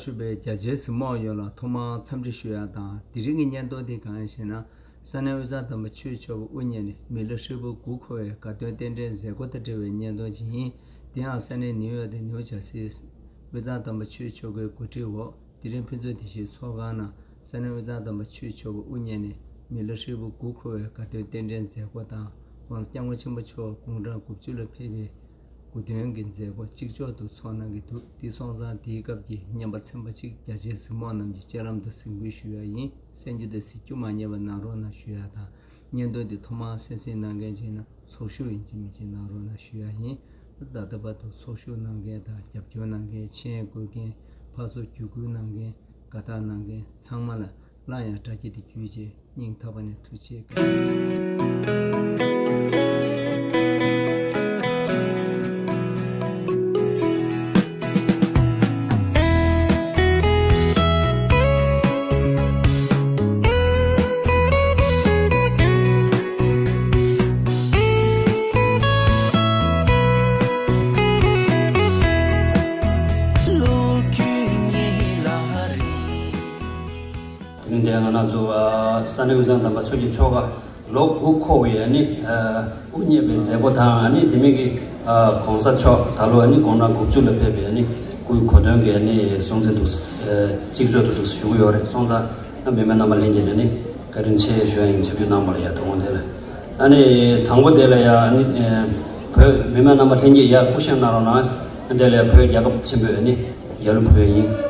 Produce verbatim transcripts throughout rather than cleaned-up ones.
ཞུ་བའི་རྒྱ་ཆེའི་གཟིགས་མོ་བ་ཡོངས་ལ་ཐོག་མར་འཚམས་འདྲི་ཞུ་ཡ་དང་། དེ་རིང་གི་བརྙན་ཐུང་འདི་གང་ཡིན་ཞེ་ན། ས་གནས་དབུས་གཙང་དམ་པ་ཆོས་ཀྱི་ཕྱོགས་ཀྱི་དབུ་བརྙེས་ནས་མི་ལོ་ཧྲིལ་པོ་དགུ་འཁོར་བའི་དགའ་སྟོན་རྟེན་འབྲེལ་མཛད་སྒོ་དང་འབྲེལ་བའི་བརྙན་ཐུང་ཅིག་ཡིན། དེ་ཡང་ས་གནས་ནིའུ་ཡོག་དང་ནིའུ་ཇར་སི་དབུས་གཙང་དམ་པ་ཆོས་ཀྱི་ཕྱོགས་ཀྱི་གོ་སྒྲིག་འོག་དེ་རིང་ཕུན་ཚོགས་བདེ་སྐྱིད་ཚོགས་ཁང་ནང་ས་གནས་དབུས་གཙང་དམ་པ་ཆོས་ཀྱི་ཕྱོགས་ཀྱི་དབུ་བརྙེས་ནས་མི་ལོ་ཧྲིལ་པོ་དགུ་འཁོར་བའི་དགའ་སྟོན་རྟེན་འབྲེལ་མཛད་སྒོ་དང་། ྋགོང་ས་ྋསྐྱབས་མགོན་ཆེན་པོ་མཆོག་དགུང་གྲངས་དགུ་བཅུ་ལ་ཕེབས་པའི་སྐུ་མདུན་གྱི་མཛད་སྒོ་གཅིག་ལྕོགས་སུ་ཚོགས་གནང་གི་འདུག་དེ་སོང་ཙང་དེའི་སྐབས་ཀྱི་བརྙན་པར་ཚན་པ་གཅིག་རྒྱ་ཆེའི་གཟིགས་མོ་བ་རྣམས་ཀྱི་སྤྱན་ལམ་དུ་གཟིགས་འབུལ་ཞུ་ཡ་ཡིན། གསན་རྒྱུ་དང་གཟིགས་རྒྱུ་མ་བསྙེལ་བ་གནང་རོགས་གནང་ཞུ་ཡ་དང་། བརྙན་ཐུང་འདི་ཐོག་མར་གསན་གཟིགས་གནང་མཁན་ཅིག་ཡིན་ན་ཚོགས་ཞུགས་ཡིན་གཅིག་མིན་གཅིག་གནང་རོགས་གནང་ཞུ་ཡ་ཡིན། ད་ལྟ་བར་དུ་ཚོགས་ཞུགས་གནང་མཁན་དང་རྒྱབ་སྐྱོར་གནང་མཁན། མཆན་འགོད་མཁན། ཕར་ཚུར་བརྒྱུད་སྐུལ་གནང་མཁན། དགའ་རྟགས་གནང་མཁན་ཚང་མ་ལ་སླར་ཡང་བཀྲ་ཤིས་བདེ་ལེགས་ཞུ་རྒྱུ་བྱས། སྙིང་ཐག་པ་ནས་ཐུགས་རྗེ་ཆེ། དེ་རིང་འདིར་ང་རང་ཚོ་ཨ་ས་གནས་དབུས་གཙང་དམ་པ་ཆོས་ཀྱི་ཕྱོགས་ཀ་ལོ་དགུ་འཁོར་བའི་ཨ་ནི་ཨ་དབུ་བརྙེས་པའི་མཛད་སྒོ་དང་། ཨ་ནི་དེ་མིན་གྱི་ཨ་ྋགོང་ས་མཆོག་ད་ལོ་ཨ་ནི་དགུང་གྲངས་དགུ་བཅུ་ལ་ཕེབས་པའི་ཨ་ནི་སྐུའི་གོ་སྟོན་གྱི་ཨ་ནི་སྲུང་བརྩི་འདུག་ཨ་གཅིག་ལྕོགས་འདུག་ཞུ་གི་ཡོད་རེད། སོང་ཙང་ཨ་མི་མང་རྣམ་པ་ལྷན་རྒྱས་ནས་ནི་བཀའ་དྲིན་ཆེ་ཞུ་ཡ་ཡིན། ཆིབས་བསྒྱུར་གནང་བ་ལ་ཡ། དང་པོ་དེ་ལ་ཨ་ནི་དང་པོ་དེ་ལ་ཡ་ཨ་ནི་ཨ་བོད་མི་མང་རྣམ་པ་ལྷན་རྒྱས་ཡར་སྐུ་བཞེངས་གནང་རོགས་གནང་། དེ་ལས་བོད་རྒྱལ་ཁབ་ཆེན་པོས་ནི་རྒྱལ་གླུ་ཕུལ་ཡིན།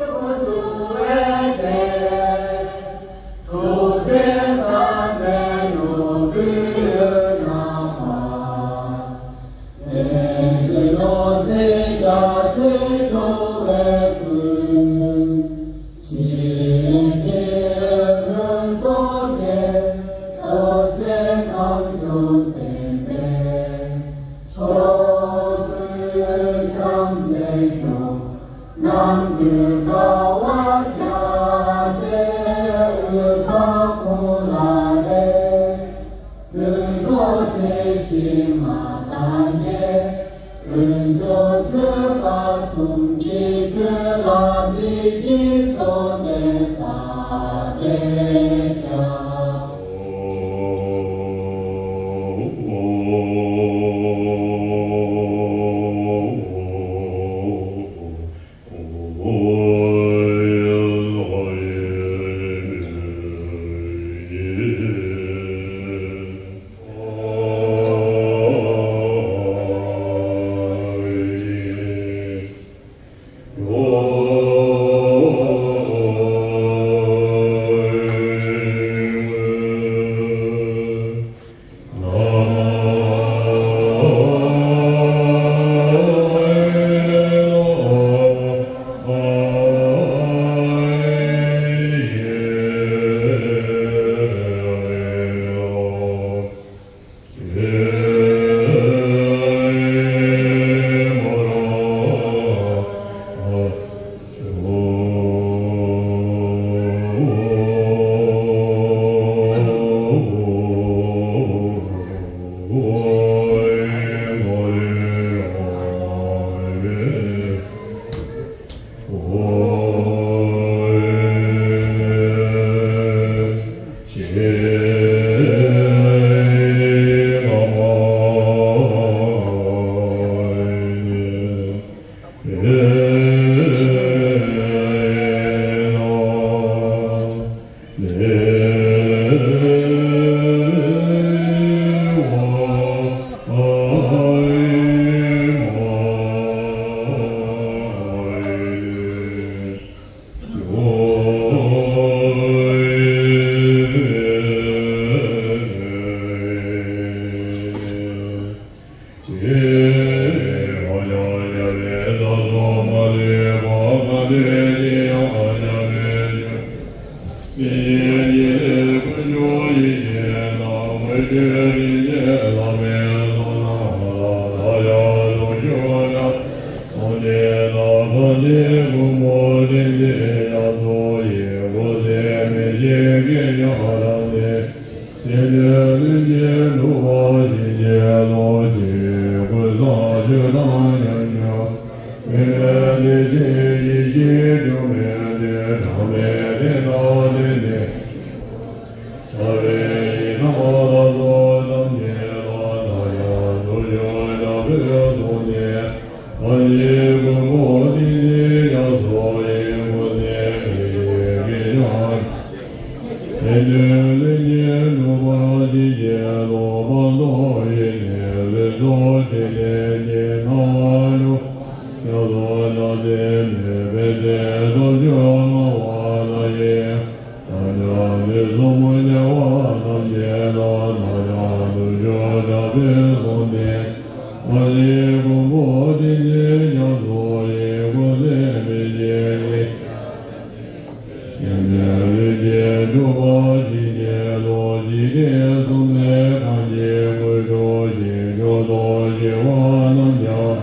ལུས་ཀྱི་གྲུབ་པ་ཇི་སྙེད་ལུགས་ཀྱི་གསུང་ལས་གང་གིས་དངོས་གྲུབ་ཞིང་མཆོག་ཏུ་སྐྱེ་བ་རྣམས་ཀྱང་།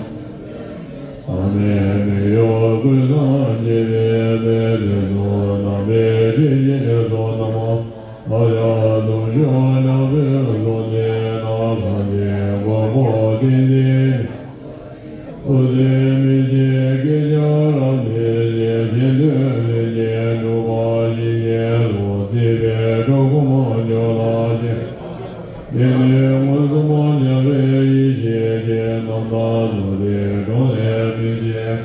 ཟག་མེད་མི་གཡོ་ཀུན་བཟང་རྒྱལ་བའི་དཔལ། དེ་ཚུ་བསྣམས་པས་ཇི་སྙེད་ཚོགས་རྣམས་ཀྱང་། ལག་ཡ་ལུགས་མཆོག་གྲགས་པའི་གསུང་དེ་རྣམས། གང་གི་མགོན་པོ་བསྟན་འཛིན། སྐུ་ཚེ་མི་ཤིགས་བསྐལ་བརྒྱར་རབ་བརྟན་ཅིང་། གཞན་དོན་ལྷུན་གྱིས་གྲུབ་པ་ཇི་སྙེད་ལུགས། སྲིད་པའི་འགྲོ་ཀུན་མ་ལུས་ལ་སྤྱད། དེ་ནི་མངོན་སུམ་མཉམ་པའི་ཡེ་ཤེས་ཀྱིས། རྣམ་དག་ལུས་འདི་དྲངས་ནས་མི་ཕྱེད།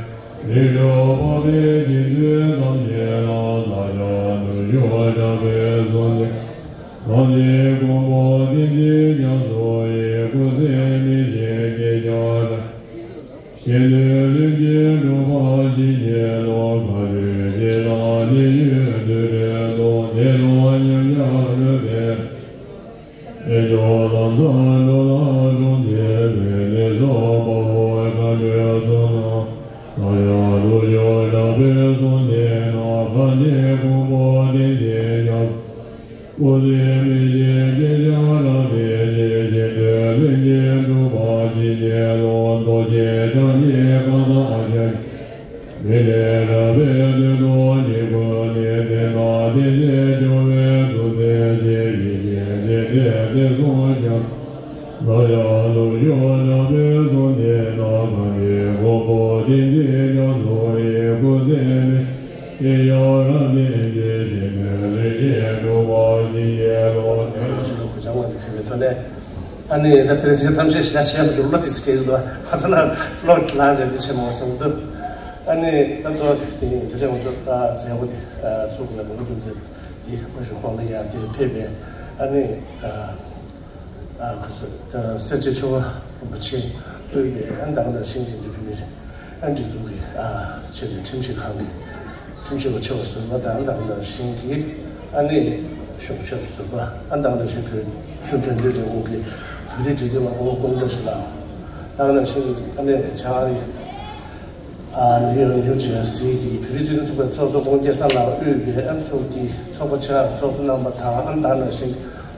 རིགས་དྲུག་འཕགས་པའི་དགེ་འདུན་ཐམས་ཅད་ལ། བདག་ཀྱང་ནུབ་ཕྱོགས་གྲགས་པའི་གསུང་འདི། གང་གི་མགོན་པོ་བསྟན་འཛིན་རྒྱ་མཚོ་ཡི། སྐུ་ཚེ་མི་ཤིགས་བསྐལ་བརྒྱར་རབ། གཞན་དོན་ལྷུན་གྱིས་གྲུབ་པ་ཇི་སྙེད་ལུགས། མཁའ་སྤྱོད་ཞིང་དང་གནས་ཡུལ་དུད་འགྲོའི་གཙོ། དེ་དག་ཉམས་ཆག་ལུས་འདི། དེ་མཆོག་ལམ་བཟང་འགྲོ་ལ་གྲོང་ཁྱེར་བའི། ལས་ཚོགས་དཔའ་བོ་མཁའ་འགྲོའི་ཚོགས་རྣམས། བདག་ཀྱང་ནུབ་ཕྱོགས་གྲགས་པའི་གསུང་དེ་རྣམས། གང་གི་མགོན་པོ་བསྟན་འཛིན་རྒྱ། སྐུ་ཚེ་མི་ཤིགས་བསྐལ་བརྒྱར་རབ་བརྟན་ཅིང་། གཞན་དོན་ལྷུན་གྱིས་གྲུབ་པ་ཇི་སྙེད་ལུགས། རྡོ་རྗེ་འཆང་གི་བཀའ་དང་ཞབས། མི་ལས་རབ་པའི་དོན་དུ་ཉེར་མཁོ་ནི། དེ་རྣམས་བསྟན་བྱའི་སྦྱོར་བས་ཐུགས་བརྩེ་ཆེ། ཡེ་ཤེས་རྗེས་དྲན་དེ་གསུང་ཀྱང་། བདག་ཀྱང་ནུབ་ཕྱོགས་གྲགས་པའི་གསུང་དེ་རྣམས། གང་གི་མགོན་པོ་བསྟན་འཛིན་རྒྱ་མཚོ་ཡི། སྐུ་ཚེ་མི་ཤིགས་བསྐལ་བརྒྱར་རབ་བརྟན་ཅིང་། གཞན་དོན་ལྷུན་གྱིས་གྲུབ་པ་ཇི་སྙེད་ལུགས། དེ་ལོ་ཕྱི་ལོ་གུ་བྱང་བ་ནས་ཕེབས་པའི་ཐོག་ནས། ཨ་ནི་ད་དེ་རིང་དེ་གཏམ་བཤད་ཞེ་དྲག་བྱས་མི་འདུག་བློ་དེ་སྐྱེ་གི་འདུག་ཕ་ཚ་ན་བློ་ལངས་བྱས་དེ་བྱས་མ་སོང་འདུག་ཨ་ནི་ད་གཙོ་དེ་དེ་རིང་ང་ཚོ་ད་མཛད་སྒོ་དེ་ཚུགས་དགོས་པའི་ལུགས་འདི་དེ་དཔའ་ཞུམ་ཁོང་ལ་ཡ་དེ་ཕེབས་པའི་ཨ་ནི་ཨ་ཁ་སོ་སེར་བྱེས་ཆོས་པ་རིན་པོ་ཆེ་དབུས་པའི་ཨ་ནི་ད་ག་ནང་བཞིན་འཛིན་སྐྱོང་བོད་མིའི་ཨ་སྒྲིག་འཛུགས་ཀྱི་ཨ་ཆེད་དུ་ཁྲིམས་ཞིབ་ཁང་གི་ཁྲིམས་ཞིབ་པ་ཆེ་བ་ཟུར་པ་དང་ད་ག་ནང་བཞིན་གྱི་ཨ་ནི་གཞུང་ཞབས་ཟུར་པ་ཨ་ད་ག་ནང་བཞིན་བོད་གཞུང་དོན་གཅོད་ལས་ཁུངས་ཀྱི་བོད་རིགས་འབྲེལ་མཐུད་པ་ཀུན་དགའ་བཀྲ་ཤིས་ལགས། ད་ག་ནང་བཞིན་གྱི་ཨ་ནི་བྱང་ཨ་རི་ཨ་ནིའུ་ཡོག་ནིའུ་ཇར་སི་གི་བོད་རིགས་སྤྱི་མཐུན་ཚོགས་པའི་ཚོགས་གཙོ་ཀུན་དགའ་བཀྲ་ཤིས་ལགས་དབུས་པའི་ཨ་ཚོགས་ཀྱི་ཚོགས་པ་ཆེ་ཁག་ཚོགས་གཙོ་རྣམ་པ་དང་ཨ་ད་ག་ནང་བཞིན་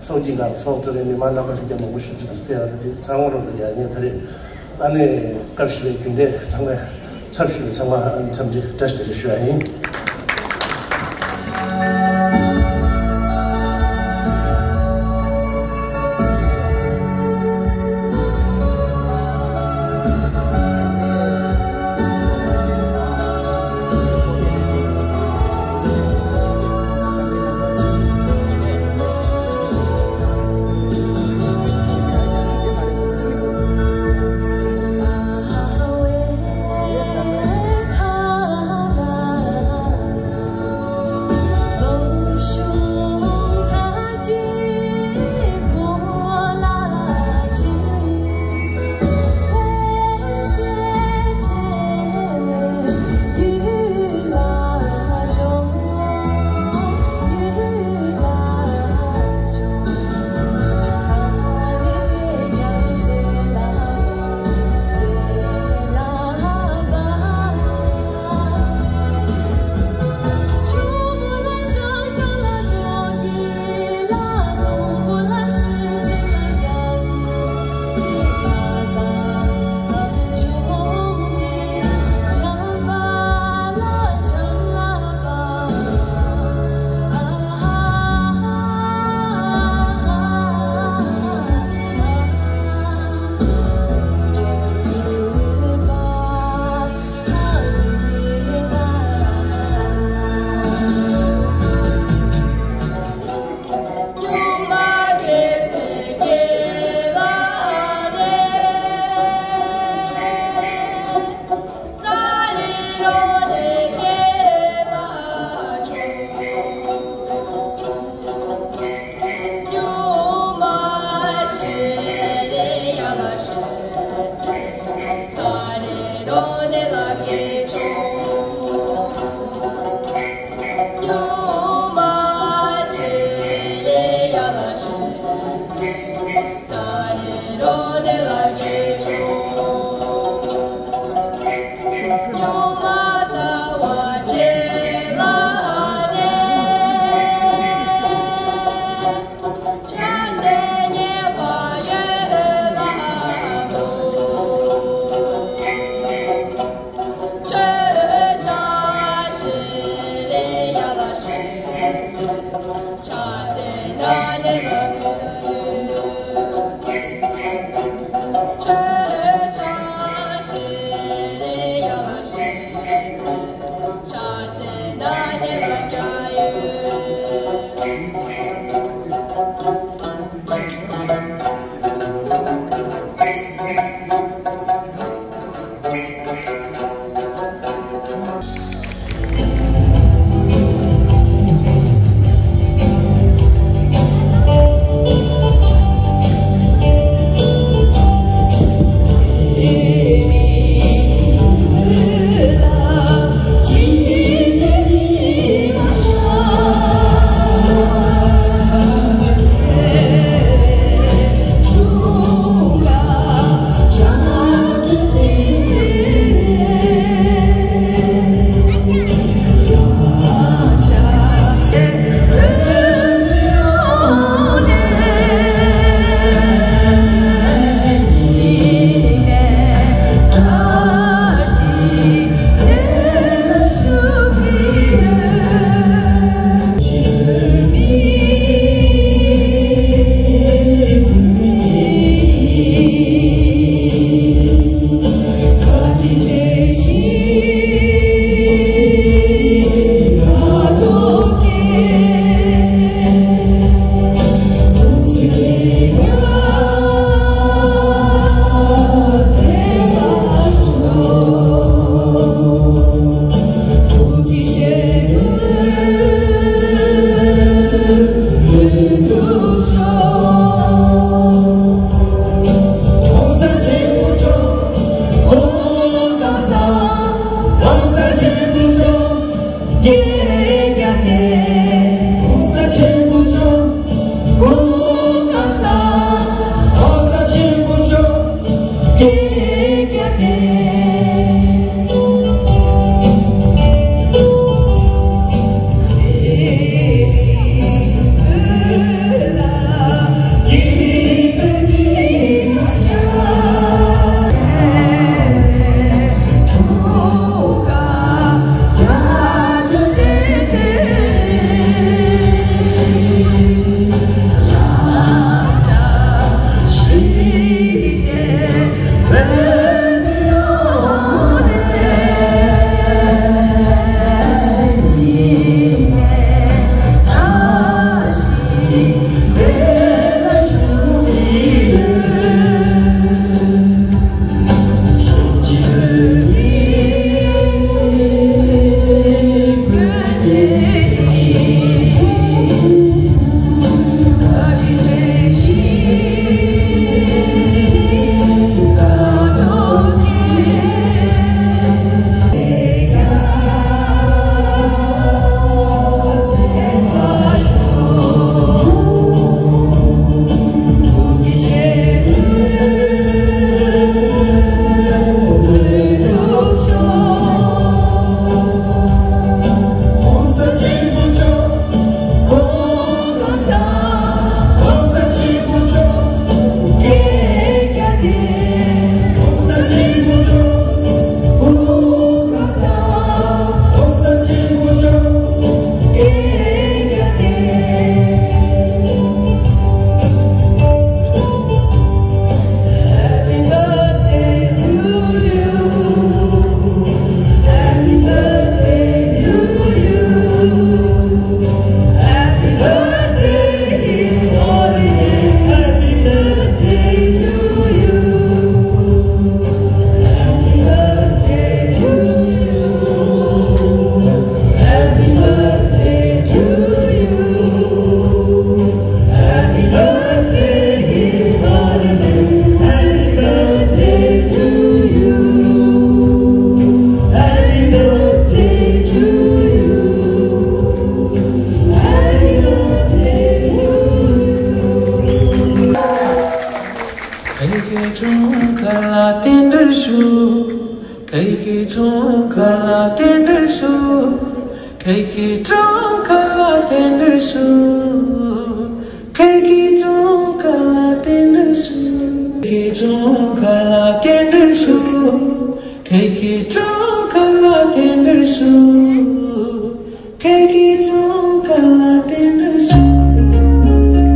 ཚོགས་ཀྱི་ཁག་ཚོགས་གཙོ་རེད། མི་མང་རྣམ་པ་ལྷན་རྒྱས་མང་པོ་ཞིག་ཅིག་ཕེབས་ཡོད་རེད། དེ་ཚང་མ་ལོ་ལ་ཡ་ཉེ་ད་རེས་ཨ་ནི་སྐབས་བཞི་པའི་རྒྱུན་ལས་ཚང་མས་ཚབ་ཞུས་ནས་ཚང་མ་ཨ་ནི་འཚམས་འདྲི་བཀྲ་ཤིས་བདེ་ལེགས་ཞུ་ཡ་ཡིན། ཁྱེད་ཀྱི་འཁྲུངས་སྐར་ལ་རྟེན་འབྲེལ་ཞུ། ཁྱེད་ཀྱི་འཁྲུངས་སྐར་ལ་རྟེན་འབྲེལ་ཞུ། ཁྱེད་ཀྱི་འཁྲུངས་སྐར་ལ་རྟེན་འབྲེལ་ཞུ། ཁྱེད་ཀྱི་འཁྲུངས་སྐར་ལ་རྟེན་འབྲེལ་ཞུ། ཁྱེད་ཀྱི་འཁྲུངས་སྐར་ལ་རྟེན་འབྲེལ་ཞུ། ཁྱེད་ཀྱི་འཁྲུངས་སྐར་ལ་རྟེན་འབྲེལ་ཞུ། ཁྱེད་ཀྱི་འཁྲུངས་སྐར་ལ་རྟེན་འབྲེལ་ཞུ།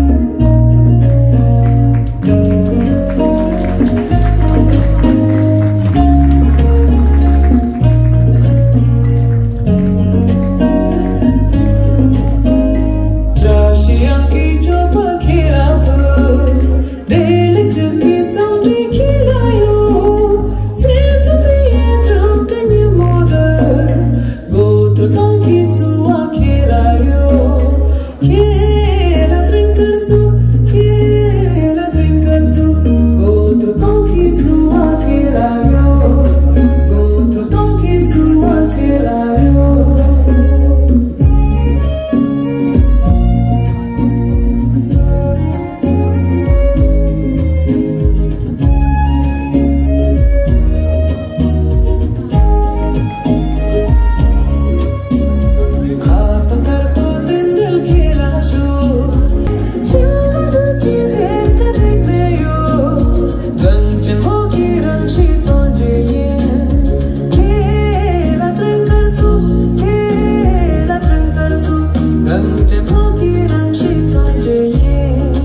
གངས་ཅན་བོད་ཀྱི་རང་བཞིན་མཚོན་བྱེད་ཡིན།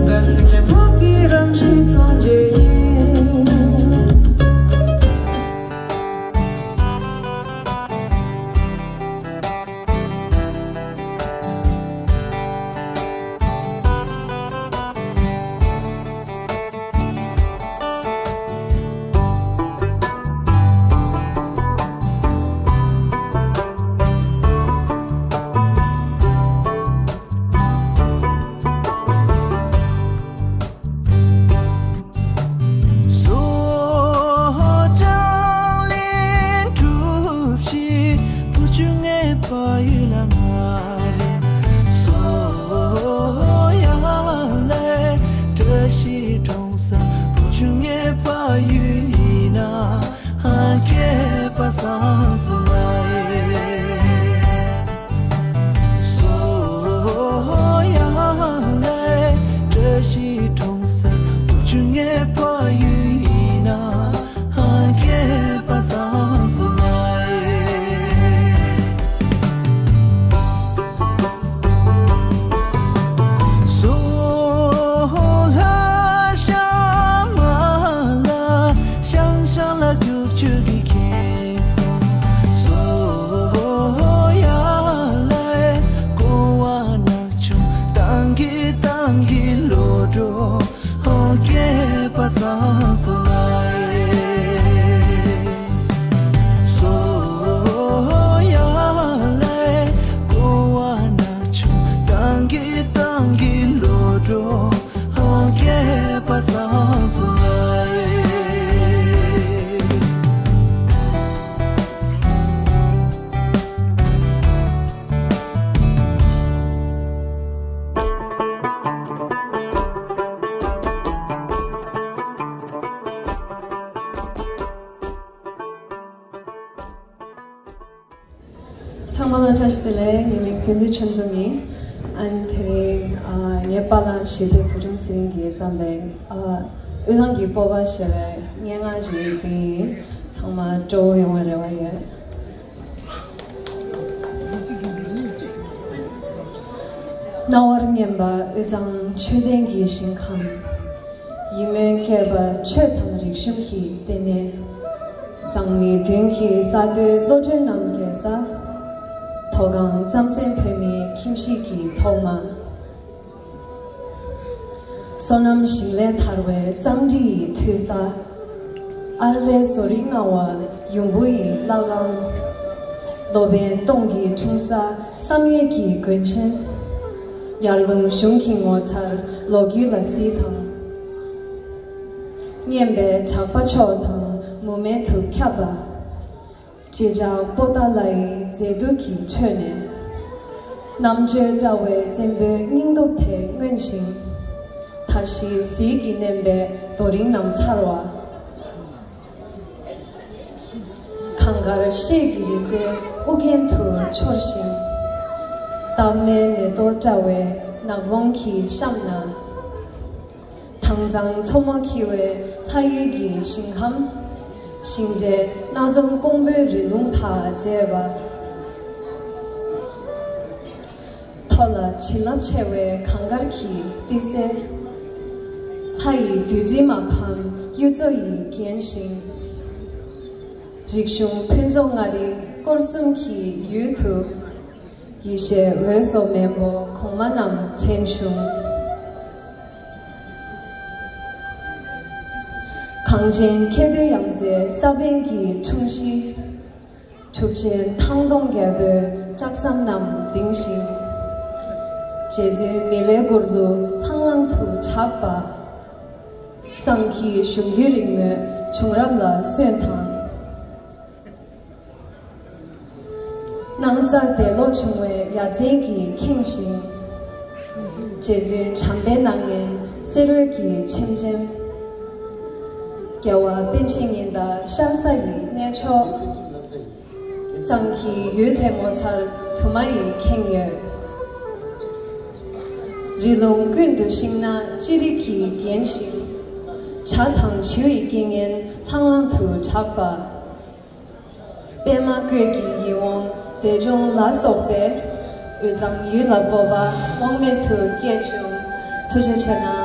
གངས་ཅན་བོད་ཀྱི་རང་བཞིན་མཚོན་བྱེད་ཡིན། ཚང་མ་ལ་བཀྲ་ཤིས་བདེ་ལེགས། ངའི་མིང་བསྟན་འཛིན་ཆོས་འཛོམས་ཡིན། ཨ་ནི་དེ་རིང་ཨ་ངའི་པཱ་ལགས་གཞིས་རྩེ་བུ་ཆུང་ཚེ་རིང་གིས་བརྩམས་པའི་ཨ་དབུས་གཙང་གི་སྤོབས་པ་ཞེས་པའི་སྙན་ངག་ཅིག་ཡོད་ཀྱི་ཡིན། ཚང་མ་སྤྲོ་བོ་ཡོང་བའི་རེ་བ་ཡོད། རྣ་བར་སྙན་པ་དབུས་གཙང་ཆོས་ལྡན་གྱི་ཞིང་ཁམས། ཡིད་སྨོན་སྐྱེས་པ་ཆོས་དང་རིག་གཞུང་གི་ལྟེ་གནས། གཙང་མིའི་མདུན་གྱི་ས་རྡོའི་བློ་གྲོས་རྣམས་རྒྱས་ས། མཐོ་སྒང་རྩམ་ཟན་བོད་མིའི་ཁྱིམ་གཞིས་ཀྱི་ཐོག་མ། སོ་ནམ་ཞིང་ལས་དར་བའི་རྩམ་དྲི་ཡི་མཐུ་ས། ཨར་ལས་བཟོ་རིག་མངའ་བ་ཡུམ་བུ་ཡི་བླ་བྲང་། སློབ་དཔོན་སྟོང་གི་འཁྲུངས་ས་བསམ་ཡས་ཀྱི་དགོན་ཆེན། ཡར་ཀླུང་གཞུང་གི་ངོ་མཚར་ལོ་རྒྱུས་ལ་གཟིགས་དང་། སྙན་པའི་གྲགས་པ་མཆོག་དང་མུ་མེད་དུ་ཁྱབ་པ། རྗེས་ཆགས་པོ་ཏཱ་ལའི་མཛེས་སྡུག་གི་ཁྲོད་ནས། རྣམ་དཔྱོད་བཀྲ་བའི་བཙན་པོའི་སྙིང་སྟོབས་དེ་མངོན་ཞིང་། མཐའ་བཞིའི་ཟིལ་གྱིས་མནན་པའི་རྡོ་རིང་ནམ་མཚར་བ། གངས་དཀར་ཤེལ་གྱི་རི་རྩེ་དབུ་རྒྱན་དུ་འཕྱོར་ཞིང་། སྟག་མའི་མེ་ཏོག་བཀྲ་བའི་ནགས་ཀློང་གི་གཤམ་ན། དྭངས་གཙང་མཚོ་མོ་འཁྱིལ་བའི་ལྷ་ཡུལ་གྱི་ཞིང་ཁམས། ཤིང་འབྲས་སྣ་འཛོམས་ཀོང་པོའི་རི་ལུང་དག་མཛེས་པ། མཐོ་ལ་བྱིན་རླབས་ཆེ་བའི་གངས་དཀར་གྱི་ཏི་སེ། ལྷ་ཡི་བདུད་རྩི་མ་ཕམ་གཡུ་མཚོ་ཡིས་བརྒྱན་ཞིང་། རིག་གཞུང་ཕུན་ཚོགས་མངའ་རིས་སྐོར་གསུམ་གྱི་ཡུལ་དུ། ཡེ་ཤེས་འོད་སོགས་མེས་པོ་གོང་མ་རྣམས་དྲན་བྱུང་། གངས་ཅན་མཁས་པའི་ཡང་རྩེ་ས་པཎ་གྱི་འཁྲུངས་གཞིས། གྲུབ་ཆེན་ཐང་སྟོང་རྒྱལ་པོའི་ལྕགས་ཟམ་རྣམས་ལྡིང་ཞིང་། རྗེ་བཙུན་མི་ལའི་གུར་དུ་ལྷང་ལྷང་དུ་གྲགས་པ། གཙང་གི་གཞུང་རྒྱུད་རིང་མོའི་བྱུང་རབས་ལ་སོན་དང་། སྣང་ས་འདས་ལོག་བྱུང་བའི་ཡ་མཚན་གྱིས་ཁེངས་ཤིང་། རྗེ་བཙུན་བྱམས་པའི་སྣང་བརྙན་སེ་རོལ་གྱི་ཆེམ་ཆེམ། རྒྱལ་བ་པཎ་ཆེན་ཉི་ཟླ་ཤར་ས་ཡི་གནས་མཆོག། གཙང་གི་ཡུལ་དེ་ངོ་མཚར་དུ་མ་ཡིས་ཁེངས་ཡོད། རི་ལུང་ཀུན་ཏུ་ཤིང་ནགས་ཅི་རིགས་ཀྱིས་བརྒྱན་ཞིང་། བྱ་དང་བྱིའུ་ཡི་སྐད་སྙན་ལྷང་ལྷང་དུ་གྲགས་པ། པདྨ་བཀོད་ཀྱི་ཡིད་འོང་མཛེས་ལྗོངས་ལ་སོགས་པའི་ དབུས་གཙང་ཡུལ་ལ་སྤོབས་པ་དབང་མེད་དུ་སྐྱེས་བྱུང་། ཐུགས་རྗེ་ཆེ་གནང་།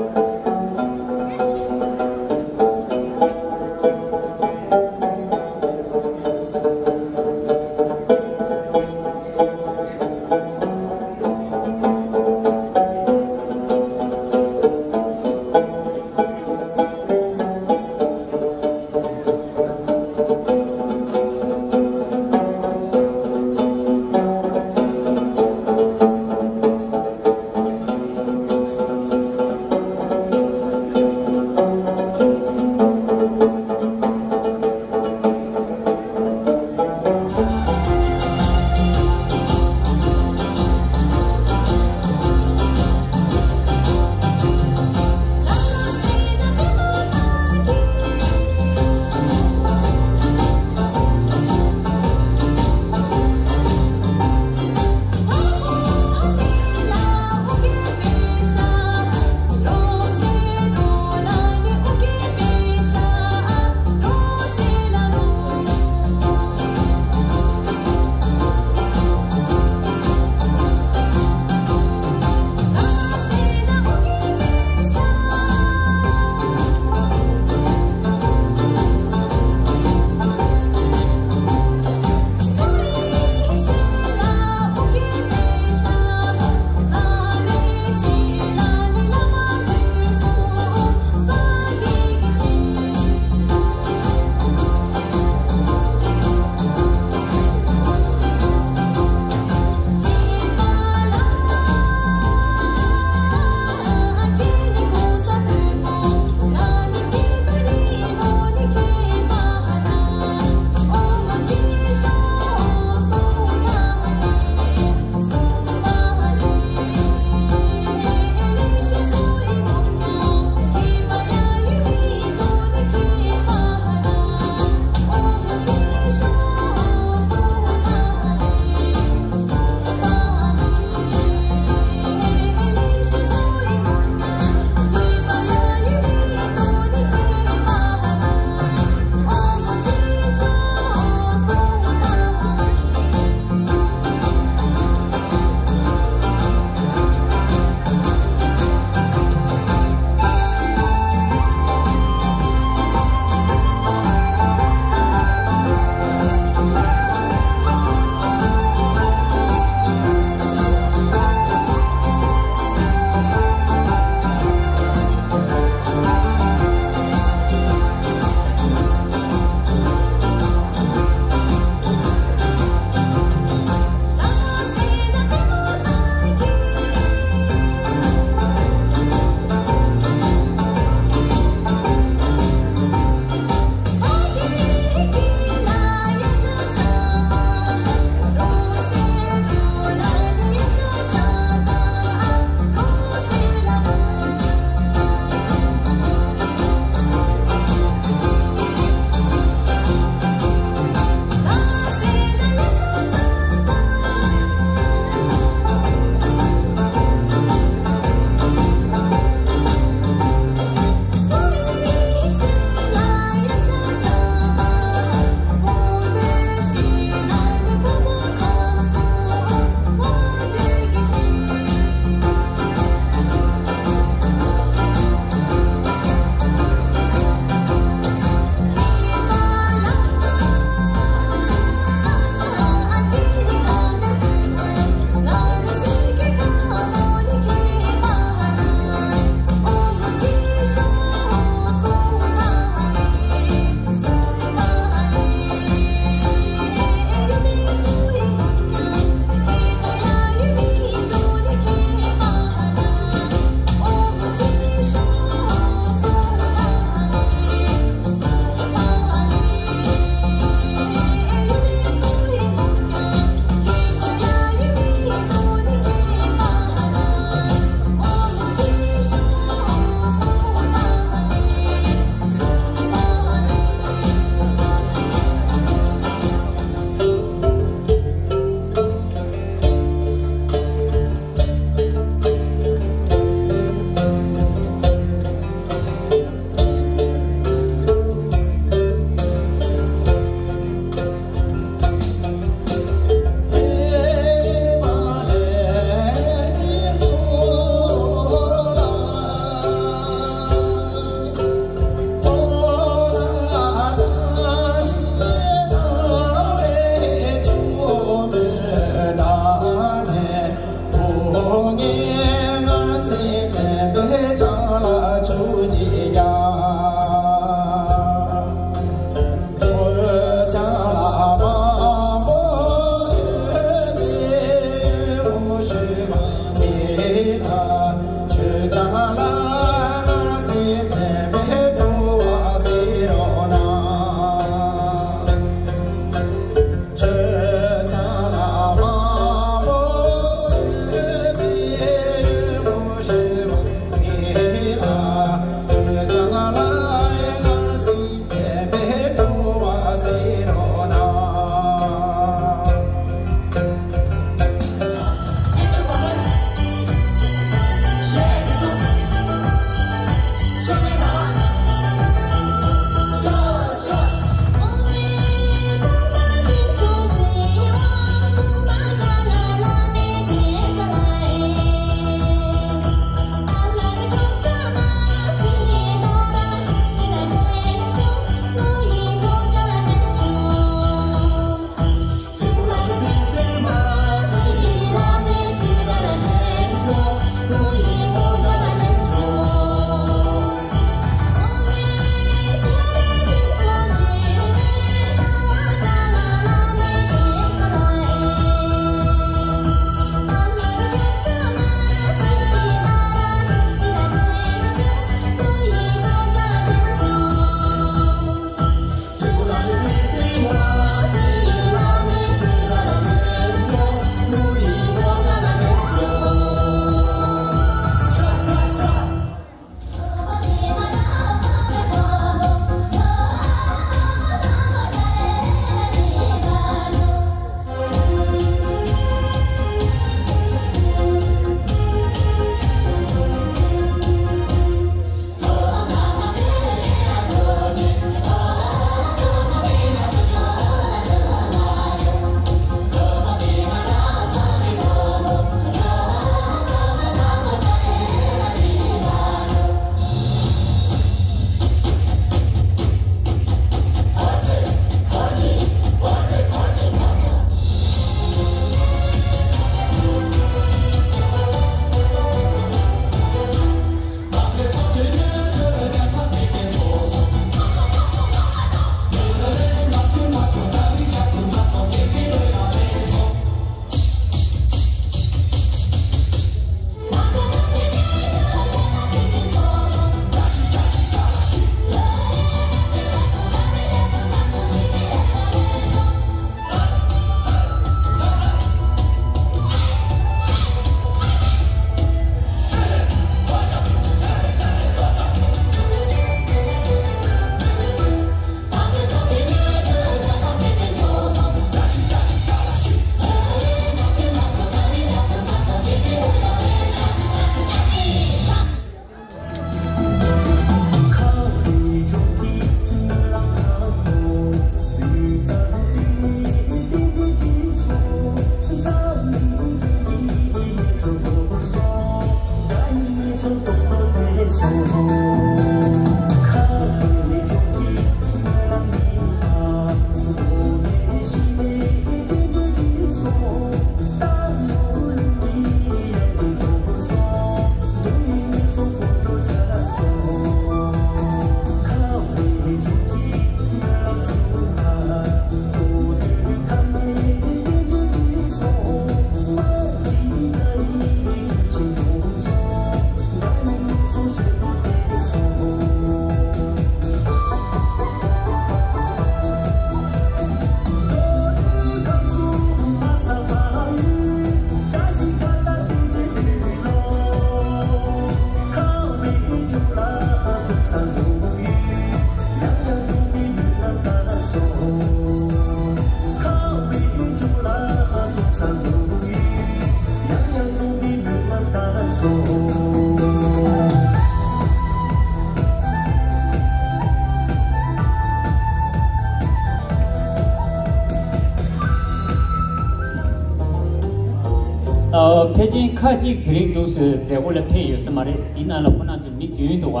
ཕལ་ཆེར་ཁག་ཅིག་དེ་རིང་འདུག་སེ་མཛད་སྒོ་ལ་ཕེབས་ཡོད་ས་མ་རེད། དེའི་ནང་ལ་ཁོ་རང་ཚོ་མི་བདུན་འདུག་བ།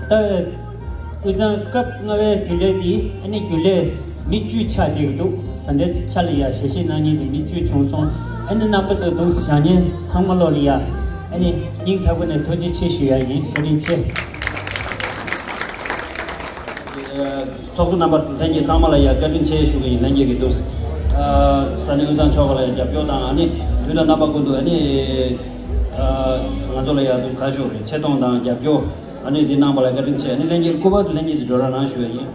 ད་དབུས་གཙང་སྐབས་ལྔ་པའི་རྒྱུན་ལས་འདི་ཨ་ནི་རྒྱུན་ལས་མི་བཅུ་ཆགས་བསྡད་ཀྱི་འདུག་ད་ལྟའི་ཆ་ལ་ཡ་ཞལ་བཞེས་གནང་མཁན་དེ་མི་བཅུ་བྱུང་སོང་། ཨ་ནི་རྣམ་པ་ཚོ་འདུག་སེ་བཞེངས་མཁན་ཚང་མ་ལོག་ལ་ཡ་ཨ་ནི་སྙིང་ཐག་པ་ནས་ཐུགས་རྗེ་ཆེ་ཞུ་ཡ་ཡིན། བཀའ་དྲིན་ཆེ། ཚོགས་གཙོ་རྣམ་པ་ལྷན་རྒྱས་ཚང་མ་ལ་ཡ་བཀའ་དྲིན་ཆེ་ཞུ་གི་ཡིན། ལྷན་རྒྱས་ཀྱི་འདུག་སེ་ས་གནས་དབུས་གཙང་ཆོལ་ཁ་ལ་ཡ་རྒྱབ་སྐྱོར་དང་ཨ་ནི་དུས་དང་རྣམ་པ་ཀུན་ཏུ་ཨ་ནི་ང་ཚོ་ལ་ཡ་འདུག་ག་ཞུ་རེད། ཆེ་མཐོང་དང་རྒྱབ་སྐྱོར་ཨ་ནི་འདི་གནང་བ་ལ་བཀའ་དྲིན་ཆེ། ཨ་ནི་ལྷན་རྒྱས་སྐུ་པར་དུ་ལྷན་རྒྱས་ཀྱི་འགྲོ་ར་གནང་ཞུ་ཡ་ཡིན།